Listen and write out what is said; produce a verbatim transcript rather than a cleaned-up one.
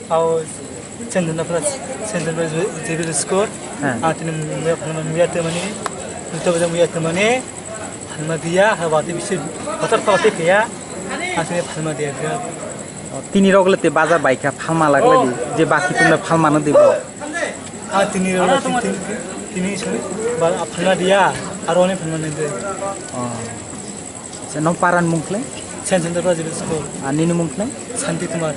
Ao Chandra Pras, Chandra Pras J B School. Ha. Ang tini muya phalma muya temani, muya temani, phalma dia, ha wati bisi, kotor kotor te kaya, ang tini phalma dia dia. Tini rok le te bazar bai kha phalma lagle di, je baki tumna phalma no dibo. Ang tini rok le tini, tini sini, ba phalma dia, aro ne phalma ne de. Oh. Se nong paran mung khle? Sen Chandra Pras J B School. Ani ni mung khle? Santi Kumar.